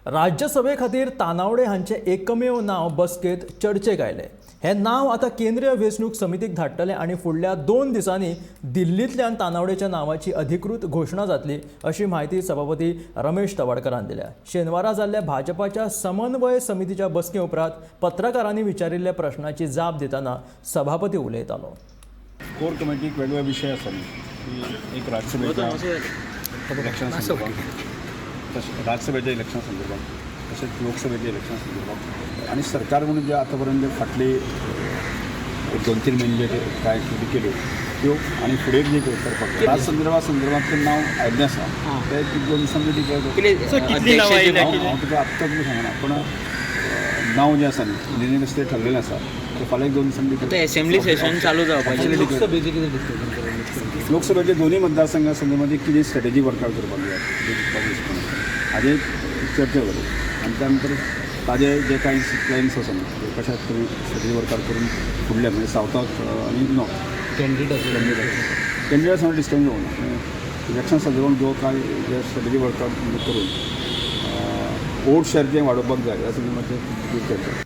राज्यसभे खातीर तानावडे हांचें एकमेव नांव बसकेंत चर्चेक आयलें. हें नांव आतां केंद्रीय वेंचणूक समितीक धाडटले आनी फुडल्या 2 दिसांनी दिल्लींतल्यान तानावडेच्या नांवाची अधिकृत घोशणा जातली अशी म्हायती सभापती रमेश तवडकरान दिल्या. शेनवारा जाल्ल्या भाजपाच्या समन्वय समितीच्या बसके उपरांत पत्रकारांनी विचारिल्ल्या प्रश्नाची जाप दितना सभापती उलयतालो. कोर कमिटीक वेगवेगळे विशय आसा न्ही, की एक राज्यसभेच्या इलेक्शना संदर्भात, तशें राज्यसभेच्या इलेक्शना संदर्भात, तशेंच लोकसभेच्या इलेक्शना संदर्भात आनी सरकार म्हणून जे आतां पर्यंत जे फाटली एक 2-3 म्हयने जे कांय एक्टिविटी केल्यो त्यो आनी फुडें जे करपाक जाय ह्या संदर्भात नांव आयिल्लें आसा तें एक 2 दिसांनी डिक्लेअर करतले. कितली नांवां आयल्या? हांव तुका आत्तां तुका सांगना, पूण नांव जें आसा न्ही युनियन ते ठरलेलें आसा तें फाल्यां एक 2 दिसांनी आतां असेंब्ली सेशन चालू जावपाचें. लोकसभेचे दोन्ही मतदारसंघा संदर्भात कितें स्ट्रॅटेजी वर्कआउट करपाक जाय हाजेर चर्चा जाली आनी त्या नंतर ताजे जे कांय प्लॅन्स आसा न्ही ते कशा तरेन स्ट्रॅटेजी वर्कआउट करून फुडले म्हणजे सावथाक आनी नॉर्थ कॅन्डिडेट सांगून डिस्कशन जावना. इलेक्शन संदर्भात जो कांय जे स्ट्रॅटेजी वर्कआउट करून वोट शेअर जें वाडोवपाक जाय ह्या संदर्भात चर्चा.